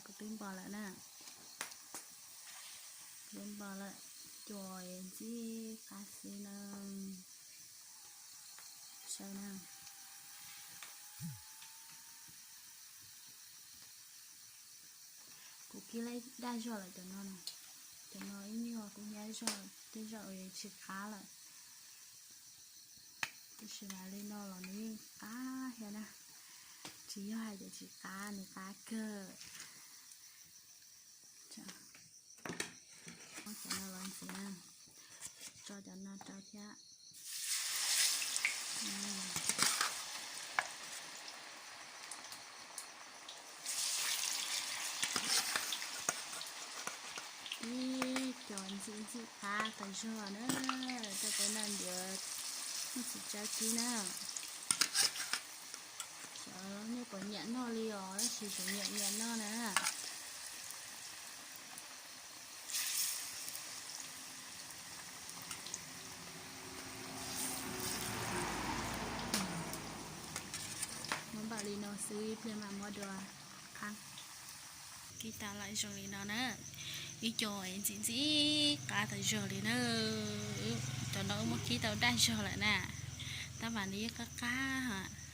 Kuv twb npog lawm na. Kuv twb npog lawm, cua ntxim qab xwb na. Saib na. Kuv kib daj zog lawm cov no na. Cov no ib nyuag kuv hnyiab zog, tej zaum tsis qab lawm. Tab sis mas li no los nws yeej qab thiab na. Tsis yog hais tias tsis qab, nws qab kawg. Muab cov no los ntxiv na. Tso cov no rau thiab. Ib co ntxim ntxim qab tas zog na, rau qhov no ntiav muaj txiv tsawb kib na. Xyov nej puas nyiam noj li os, tab sis kuv nyiam nyiam noj na. Muab npaum li no xwb ib pliag mam muab dua qab. Kib tau lawm zoo li no na. Ib co ntxim ntxim qab tas zog li na. Cov no wb muab kib tau daj zog lawm na, tab mas nws yeej qab qab.